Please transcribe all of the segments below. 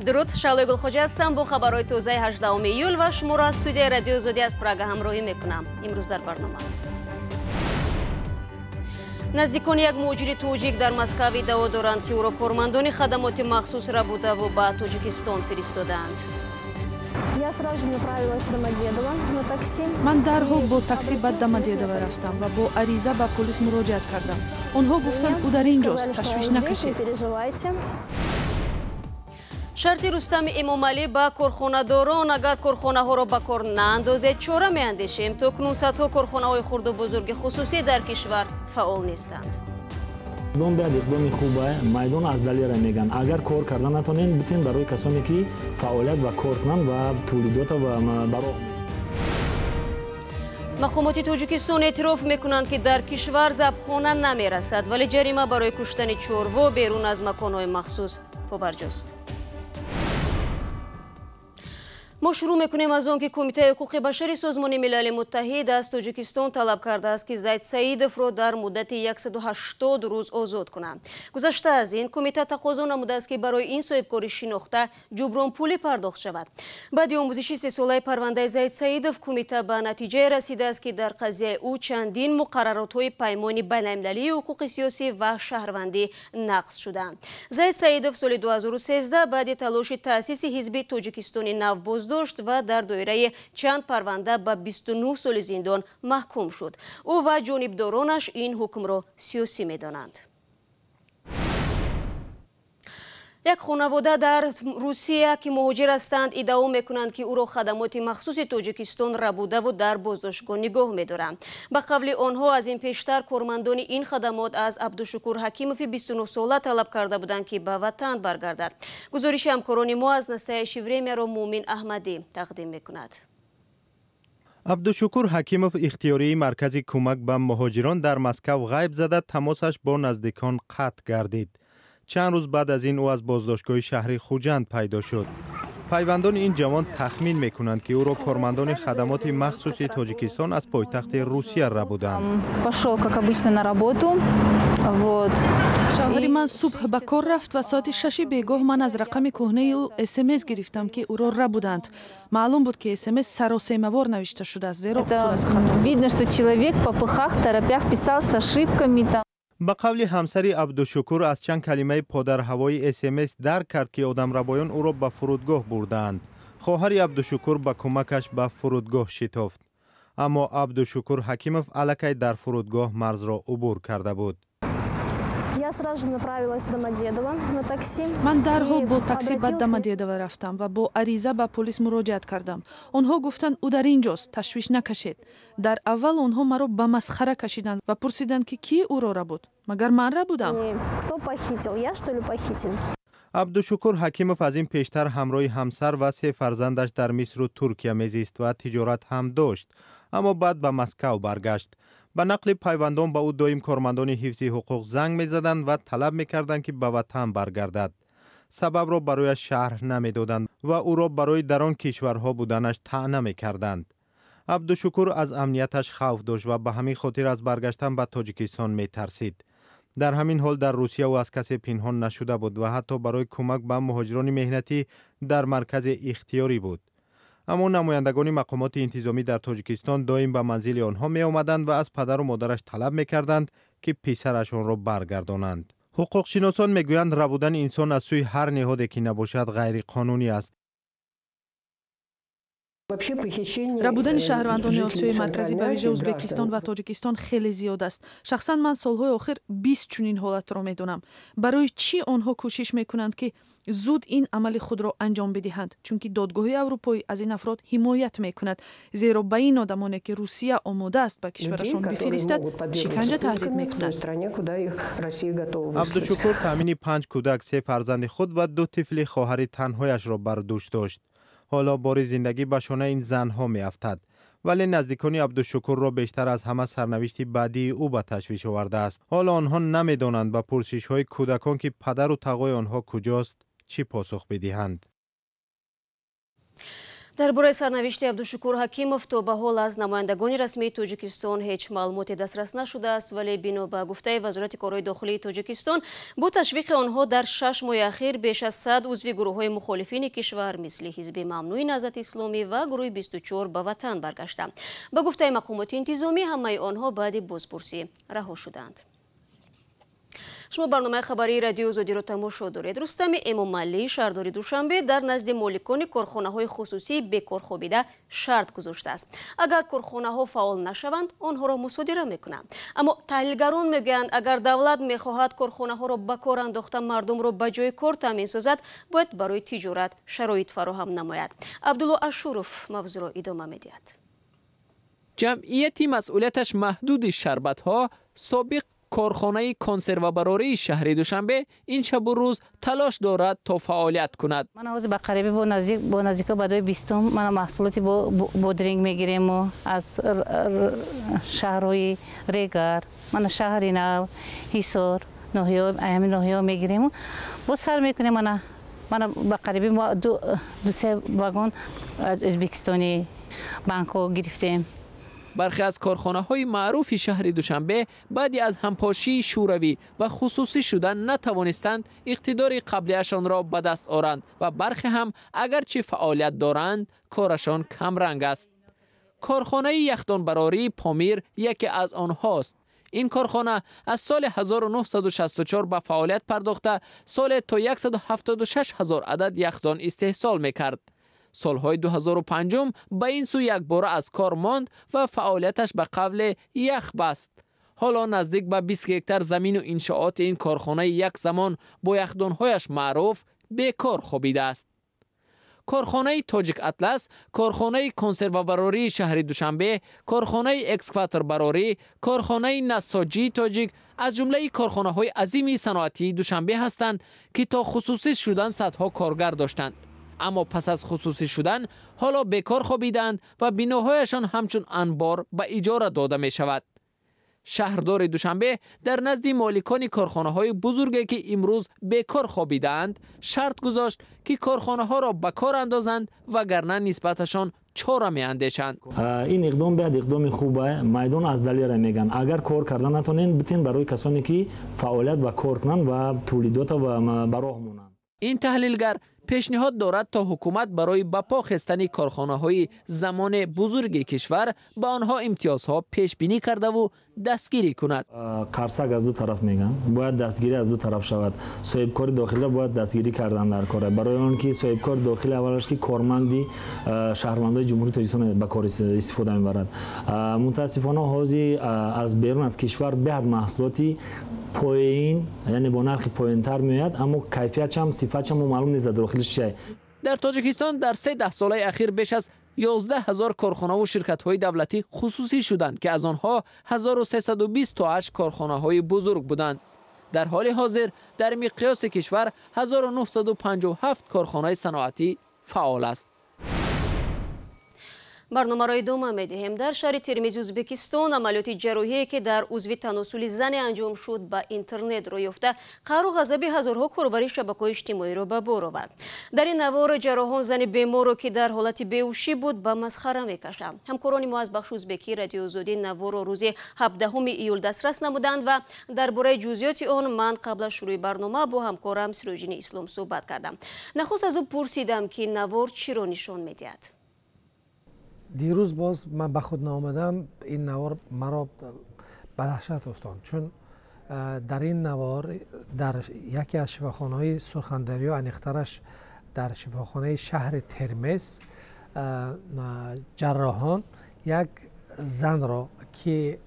Дуруд, Шаҳлои Гулхоҷа ҳастам бо хабарҳои тозаи 18 июл ва шуморо аз студияи Радиои Озодӣ аз Прага ҳамроҳӣ мекунам. Имрӯз дар барнома: наздикони як муҳоҷири тоҷик дар Москав иддао доранд, ки ӯро кормандони хадамоти махсус рабудаву ба Тоҷикистон фиристодаанд. Я сразу же направилась в Домодедово на такси. Ман дарҳол бо таксӣ ба Домодедово рафтам ва бо ариза ба полис муроҷиат кардам. Онҳо гуфтанд, ӯ дар ин ҷост, ташвиш накашед. Переживайте. Шарти Рустами Эмомалӣ ба корхонадорон: агар корхонаҳоро ба кор наандозед, чора меандешем. То кунун садҳо корхонаҳои хурду бузурги хусусӣ дар кишвар фаъол нестанд. Иқдом бояд иқдоми хуба. Майдон аз далера меган. Агар кор карда натонем, битен барои касоне ки фаъолият ва кор кунанд ва тулидота ва бароҳ. Мақомоти Тоҷикистон эътироф мекунанд, ки дар кишвар забхона намерасад, вале ҷарима барои куштани чорво берун аз маконҳои махсус побарҷост. Мо шурӯъ мекунем аз он, ки Кумитаи ҳуқуқи башари Созмони Милали Муттаҳид аз Тоҷикистон талаб кардааст, ки Зайд Саидовро дар муддати 180 рӯз озод кунанд. Гузашта аз ин, кумита тақозо намудааст, ки барои ин соҳибкори шинохта ҷубронпулӣ пардохт шавад. Баъди омӯзиши сесолаи парвандаи Зайд Саидов, кумита ба натиҷае расидааст, ки дар қазияи ӯ чандин муқарраротҳои Паймони байналмилалии ҳуқуқи сиёсӣ ва шаҳрвандӣ нақз шудаанд. Зайд Саидов соли 2013 баъди талоши таъсиси ҳизби Тоҷикистони нав боздошт ва дар доираи чанд парванда ба 29 соли зиндон маҳкум шуд. Ӯ ва ҷонибдоронаш ин ҳукмро сиёсӣ медонанд. Як хонавода дар Русия, ки муҳоҷир ҳастанд, иддао мекунанд, ки ӯро хадамоти махсуси Тоҷикистон рабудаву дар боздоштгоҳ нигоҳ медоранд. Ба қавли онҳо, аз ин пештар кормандони ин хадамот аз Абдушукур Ҳакимови 29-сола талаб карда буданд, ки ба ватан баргардад. Гузориши ҳамкорони мо аз Настоящее времяро Муъмин Аҳмадӣ тақдим мекунад. Абдушукур Ҳакимов, ихтиёрии Маркази кӯмак ба муҳоҷирон, дар Москав ғайб зада, тамосаш бо наздикон қатъ гардид. Чанд рӯз баъд аз ин ӯ аз боздоштгоҳи шаҳри Хуҷанд пайдо шуд. Пайвандони ин ҷавон тахмин мекунанд, ки ӯро кормандони хадамоти махсуси Тоҷикистон аз пойтахти Русия рабуданд. Пошел, как обычно, на работу. Вот. Шавҳари ман субҳ ба кор рафт ва соати 6-и бегоҳ ман аз рақами кӯҳнаи ӯ СМС гирифтам, ки ӯро рабуданд. Маълум буд, ки СМС саросемавор навишта шудааст, зеро пур аз хато. Видно, что человек впопыхах, торопях писал с ошибками там. Ба қавли ҳамсари Абдушукур, аз чанд калимаи подарҳавои СМС дарк кард, ки одамрабоён ӯро ба фурудгоҳ бурдаанд. Хоҳари Абдушукур ба кӯмакаш ба фурудгоҳ шитофт, аммо Абдушукур Ҳакимов аллакай дар фурудгоҳ марзро убур карда буд. Я сразу же направилась в Домодедово на такси. Ман дарҳол бо таксӣ ба Домодедово рафтам ва бо ариза ба полис муроҷиат кардам. Онҳо гуфтанд, ӯ дар ин ҷост, ташвиш накашед. Дар аввал онҳо маро ба масхара кашиданд ва пурсиданд, ки кӣ ӯро рабуд, магар ман рабудам? Кто похитил? Я, что ли, похитил? Абдушукур Ҳакимов аз ин пештар ҳамроҳи ҳамсар ва се фарзандаш дар Мисру Туркия мезист ва тиҷорат ҳам дошт, аммо баъд ба Москав баргашт. Ба нақли пайвандон, ба ӯ доим кормандони ҳифзи ҳуқуқ занг мезаданд ва талаб мекарданд, ки ба ватан баргардад. Сабабро барояш шарҳ намедоданд ва ӯро барои дар он кишварҳо буданаш таъна мекарданд. Абдушукур аз амнияташ хавф дошт ва ба ҳамин хотир аз баргаштан ба Тоҷикистон метарсид. Дар ҳамин ҳол дар Русия ӯ аз касе пинҳон нашуда буд ва ҳатто барои кӯмак ба муҳоҷирони меҳнатӣ дар маркази ихтиёрӣ буд. Аммо намояндагони мақомоти интизомӣ дар Тоҷикистон доим ба манзили онҳо меомаданд ва аз падару модараш талаб мекарданд, ки писарашонро баргардонанд. Ҳуқуқшиносон мегӯянд, рабудани инсон аз сӯи ҳар ниҳоде ки набошад, ғайриқонунӣ аст. Рабудани шаҳрвандони Осиёи Марказӣ, ба вижа Ӯзбекистон ва Тоҷикистон, хеле зиёд аст. Шахсан ман солҳои охир 20 чунин ҳолатро медонам. Барои чӣ онҳо кӯшиш мекунанд, ки зуд ин амали худро анҷом бидиҳанд? Чунки Додгоҳи Аврупоӣ аз ин афрод ҳимоят мекунад, зеро ба ин одамоне, ки Русия омода аст ба кишварашон бифиристад, шиканҷа таҳдид мекунад. Абдушукур таъмини панҷ кӯдак, се фарзанди худ ва ду тифли хоҳари танҳояшро бар дӯш дошт. Ҳоло бори зиндагӣ ба шонаи ин занҳо меафтад, вале наздикони Абдушукурро бештар аз ҳама сарнавишти баъдии ӯ ба ташвиш овардааст. Ҳоло онҳо намедонанд, ба пурсишҳои кӯдакон, ки падару тағои онҳо куҷост, чӣ посух бидиҳанд. Дар бораи сарнавишти Абдушукур Ҳакимов то ба ҳол аз намояндагони расмии Тоҷикистон ҳеҷ маълумоте дастрас нашудааст, вале бино ба гуфтаи Вазорати корҳои дохилии Тоҷикистон, бо ташвиқи онҳо дар 6 моҳи ахир беш аз 100 узви гурӯҳҳои мухолифини кишвар, мисли Ҳизби мамнӯи Наҳзати Исломӣ ва гурӯҳи 24, ба ватан баргаштанд. Ба гуфтаи мақомоти интизомӣ, ҳамаи онҳо баъди бозпурсӣ раҳо шуданд. Шумо барномаи хабарии Радиои Озодиро тамошо доред. Рустами Эмомалӣ, шаҳрдори Душанбе, дар назди моликони корхонаҳои хусусии бекорхобида шарт гузоштааст: агар корхонаҳо фаъол нашаванд, онҳоро мусодира мекунанд. Аммо таҳлилгарон мегӯянд, агар давлат мехоҳад корхонаҳоро ба кор андохта, мардумро ба ҷои кор таъмин созад, бояд барои тиҷорат шароит фароҳам намояд. Абдулло Ашуров мавзӯъро идома медиҳад. Ҷамъияти масъулияташ маҳдуди шарбатҳо, собиқ корхонаи консервабарории шаҳри Душанбе, ин шабу рӯз талош дорад, то фаъолият кунад. Мана ҳозир ба қариби бо наздико ба дои 20-ум мана маҳсулоти бодринг мегирему аз шаҳрҳои Регар, мана Шаҳри Нав, Ҳисор, ноҳияҳо, ҳамин ноҳияҳо мегирему боз сар мекунем. Мана ба қариби мо ду-се вагон аз ӯзбекистони банкҳо гирифтем. Бархе аз корхонаҳои маъруфи шаҳри Душанбе баъди аз ҳампошии Шӯравӣ ва хусусӣ шудан натавонистанд иқтидори қаблиашонро ба даст оранд ва бархе ҳам агарчи фаъолият доранд, корашон камранг аст. Корхонаи яхдонбарории Помир яке аз онҳост. Ин корхона аз соли 1964 ба фаъолият пардохта, соле то 176 ҳазор адад яхдон истеҳсол мекард. Солҳои 2005 ба ин сӯ якбора аз кор монд ва фаъолияташ ба қавле ях баст. Ҳоло наздик ба 20 гектар замину иншооти ин корхонаи як замон бо яхдонҳояш маъруф бекор хобидааст. Корхонаи Тоҷик Атлас, корхонаи консервабарории шаҳри Душанбе, корхонаи экскаваторбарорӣ, корхонаи нассоҷии Тоҷик аз ҷумлаи корхонаҳои азими саноатии Душанбе ҳастанд, ки то хусусӣ шудан садҳо коргар доштанд, аммо пас аз хусусӣ шудан ҳоло бекор хобидаанд ва биноҳояшон ҳамчун анбор ба иҷора дода мешавад. Шаҳрдори Душанбе дар назди моликони корхонаҳои бузурге, ки имрӯз бекор хобидаанд, шарт гузошт, ки корхонаҳоро ба кор андозанд, вагарна нисбаташон чора меандешанд. Ин иқдом бояд иқдоми хуба. Майдон аз далера меган, агар кор карда натонен, битен барои касоне ки фаъолият ва кор кунанд ва тулидота ба роҳ монанд. Ин таҳлилгар пешниҳод дорад, то ҳукумат барои ба по хестани корхонаҳои замоне бузурги кишвар ба онҳо имтиёзҳо пешбинӣ кардаву дастгирӣ кунад. Қарсак аз ду тараф меган, бояд дастгирӣ аз ду тараф шавад. Соҳибкори дохила бояд дастгирӣ кардан дар кора, барои он ки соҳибкори дохили аввалаш ки корманди шаҳрвандои Ҷумҳурии Тоҷикистон ба кор истифода мебарад. Мутаассифона, ҳозир аз берун аз кишвар беҳад маҳсулоти поин, яъне бо нархи поинтар меояд, аммо кайфиятшам, сифатшам маълум нест, дар дохилиш чия. Дар Тоҷикистон дар 3 даҳсолаи ахир беш аз 11 ҳазор корхонаву ширкатҳои давлатӣ хусусӣ шуданд, ки аз онҳо 1328 корхонаҳои бузург буданд. Дар ҳоли ҳозир дар миқёси кишвар 1957 корхонаи саноатӣ фаъол аст. Барномаро идома медиҳем. Дар шаҳри Термизи Ӯзбекистон амалиёти ҷарроҳие, ки дар узви таносули зане анҷом шуд, ба интернет рӯй ёфта, қаҳру ғазаби ҳазорҳо корбари шабакаҳои иҷтимоиро ба бор овард. Дар ин навор ҷарроҳон зани беморро, ки дар ҳолати беҳушӣ буд, ба масхара мекашанд. Ҳамкорони мо аз бахши узбекии Радиои Озодӣ наворро рӯзи 17 июл дастрас намуданд ва дар бораи ҷузъиёти он ман қабл аз шурӯи барнома бо ҳамкорам Сироҷини Ислом суҳбат кардам. Нахуст аз ӯ пурсидам, ки навор чиро нишон медиҳад. Дирӯз боз ман ба худ наомадам. Ин навор маро ба даҳшат афтонд, чун дар ин навор дар яке аз шифохонаҳои Сурхандарё, аниқтараш дар шифохонаи шаҳри Термез, ҷарроҳон як занро, ки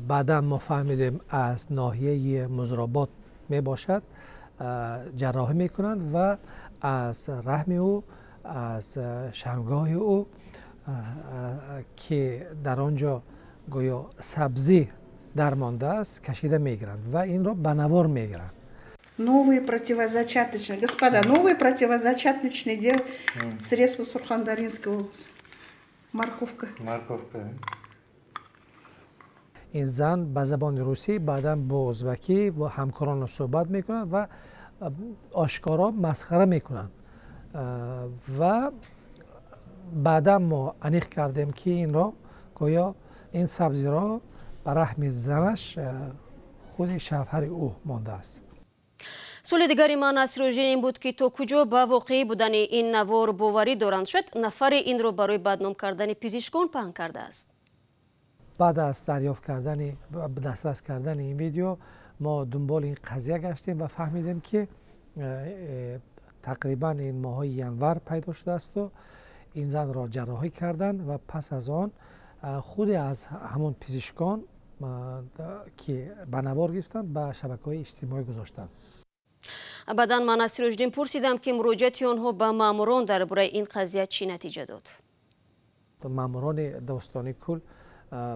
баъдан мо фаҳмидем, аз ноҳияи Музробод мебошад, ҷарроҳӣ мекунанд ва аз раҳми ӯ, аз шармгоҳи ӯ, ки дар он ҷо гӯё сабзӣ дармондааст, кашида мегиранд ва инро ба навор мегиранд. Новые противозачаточные, господа, новые противозачаточные дел средства Сурхандаринской области. Морковка. Морковка. Ин зан ба забони русӣ, баъдан бо узбакӣ бо ҳамкорон суҳбат мекунад ва ошкоро масхара мекунанд ва Баъдан мо аниқ кардем, ки инро гӯё ин сабзиро ба раҳми занаш худи шавҳари ӯ мондааст. Суоли дигари ман аз Сироҷиддин ин буд, ки то куҷо ба воқеӣ будани ин навор боварӣ доранд. Шояд нафаре инро барои бадном кардани пизишкон паҳн кардааст. Баъд аз дарёфт кардани, дастрас кардани ин видео, мо дунболи ин қазия гаштем ва фаҳмидем, ки тақрибан ин моҳҳои январ пайдо шудаасту ин занро ҷарроҳӣ карданд ва пас аз он худе аз ҳамон пизишкон, ки ба навор гирифтанд, ба шабакаҳои иҷтимоӣ гузоштанд. Баъдан ман аз Сироҷиддин пурсидам, ки муроҷиати онҳо ба маъмурон дар бораи ин қазия чӣ натиҷа дод. Маъмурони достони кул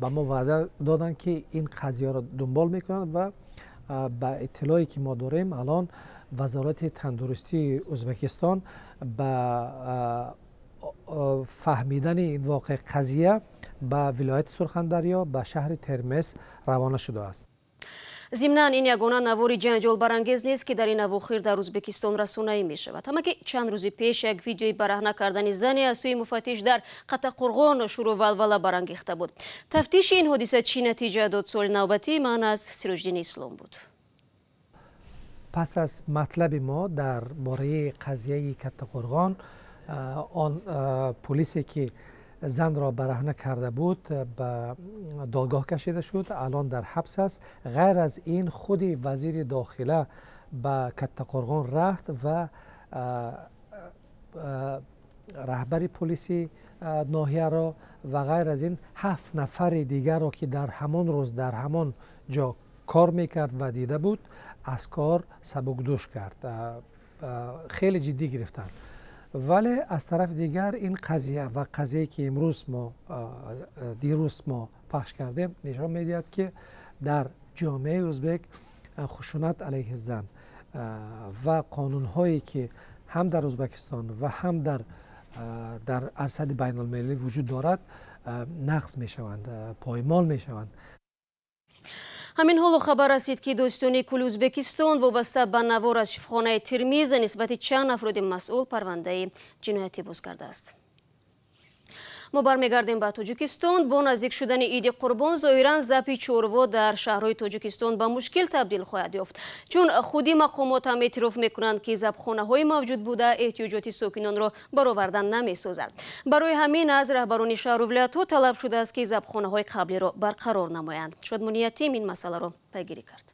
ба мо ваъда доданд, ки ин қазияро дунбол мекунанд, ва ба иттилое ки мо дорем, алон Вазорати тандурустии Ӯзбекистон ба фаҳмидани ин воқеа қазия ба вилояти Сурхандарё, ба шаҳри Термез равона шудааст. Зимнан, ин ягона навори ҷанҷолбарангез нест, ки дар ин авохир дар Ӯзбекистон расонаӣ мешавад. Ҳамагӣ чанд рӯзи пеш як видеои бараҳна кардани зане аз сӯи муфаттиш дар Қаттақурғон шӯру валвала барангехта буд. Тафтиши ин ҳодиса чӣ натиҷа дод? Суоли навбатии ман аз Сироҷиддини Ислом буд. Пас аз матлаби мо дар бораи қазияи Каттақурғон, он полисе ки занро бараҳна карда буд, ба додгоҳ кашида шуд, алон дар ҳабс аст. Ғайр аз ин, худи вазири дохила ба Каттақурғон рафт ва раҳбари полиси ноҳияро ва ғайр аз ин ҳафт нафари дигарро, ки дар ҳамон рӯз дар ҳамон ҷо кор мекард ва дида буд, аз кор сабукдӯш кард. Хеле ҷиддӣ гирифтанд. Вале аз тарафи дигар, ин қазия ва қазияе ки имрӯз мо, дирӯз мо пахш кардем, нишон медиҳад, ки дар ҷомеаи ӯзбек хушунат алайҳи зан ва қонунҳое ки ҳам дар Ӯзбекистон ва ҳам дар арсади байналмилалӣ вуҷуд дорад, нақз мешаванд, поймол мешаванд. Ҳамин ҳоло хабар расид, ки додситонии кулли Ӯзбекистон вобаста ба навор аз шифохонаи Термиз нисбати чанд афроди масъул парвандаи ҷиноятӣ боз кардааст. Мо бармегардем ба Тоҷикистон. Бо наздик шудани Иди Қурбон зоҳиран забҳи чорво дар шаҳрҳои Тоҷикистон ба мушкил табдил хоҳад ёфт, чун худи мақомот ҳам эътироф мекунанд, ки забҳхонаҳои мавҷуд буда эҳтиёҷоти сокинонро баровардан намесозад. Барои ҳамин аз раҳбарони шаҳру вилоятҳо талаб шудааст, ки забҳхонаҳои қаблиро барқарор намоянд. Шодмони Ятим ин масъаларо пайгирӣ кард.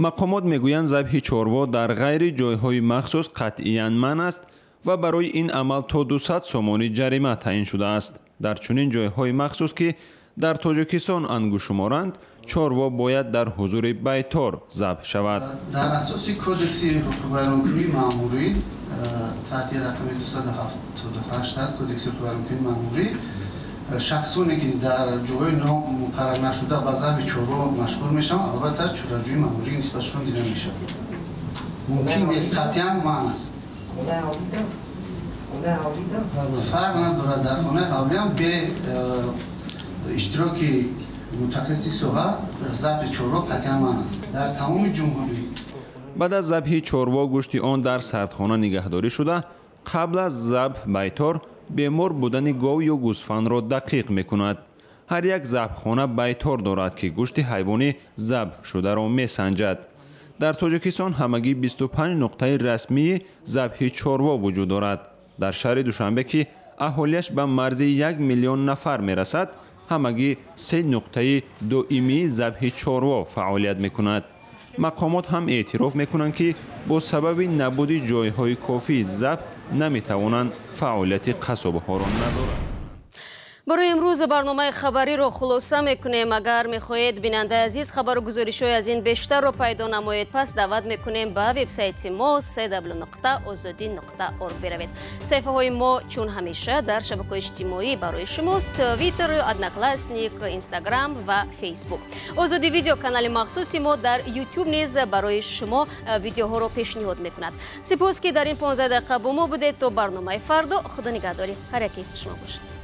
Мақомот мегӯянд, забҳи чорво дар ғайри ҷойҳои махсус қатъиян манъ аст ва барои ин амал то 200 сомонӣ ҷарима таъин шудааст. Дар чунин ҷойҳои махсус, ки дар Тоҷикистон ангушшуморанд, чорво бояд дар ҳузури байтор забҳ шавад. Дар асоси Кодекси ҳуқуқвайронкунии маъмурӣ таҳти рақами 278 аст, Кодекси ҳуқуқвайронкунии маъмурӣ, шахсоне ки дар ҷойҳои номуқаррар нашуда ба забҳи чорво машғул мешаванд, албатта, чораҷӯии маъмурӣ нисбатшон дида мешавад. Мумкин нест, қатъиян манъ аст. Фарқ надорад, дар хонаи ҳавлиам бе иштироки мутахассиси соҳа забҳи чорво қатъиян манъ аст дар тамоми ҷумҳурӣ. Баъд аз забҳи чорво гӯшти он дар сардхона нигаҳдорӣ шуда, қабл аз забҳ байтор бемор будани гов ё гӯсфандро дақиқ мекунад. Ҳар як забҳхона байтор дорад, ки гӯшти ҳайвони забҳ шударо месанҷад. Дар Тоҷикистон ҳамагӣ 25 нуқтаи расмии забҳи чорво вуҷуд дорад. Дар шаҳри Душанбе, ки аҳолиаш ба марзи 1 миллион нафар мерасад, ҳамагӣ се нуқтаи доимии забҳи чорво фаъолият мекунад. Мақомот ҳам эътироф мекунанд, ки бо сабаби набуди ҷойҳои кофии забҳ наметавонанд фаъолияти қассобҳоро назорат. Барои имрӯз барномаи хабариро хулоса мекунем. Агар мехоҳед, бинандаи азиз, хабару гузоришҳои аз ин бештарро пайдо намоед, пас даъват мекунем ба вебсайти мо cw.ozodi.org биравед. Саҳифаҳои мо чун ҳамеша дар шабакаҳои иҷтимоӣ барои шумост: Твиттер, Одноклассник, Инстаграм ва Фейсбук. Озоди Видео, канали махсуси мо дар Ютуб, низ барои шумо видеоҳоро пешниҳод мекунад. Сипос, ки дар ин 15 дақиқа бо мо будед. То барномаи фардо, худо нигаҳдори ҳар яки шумо бошад.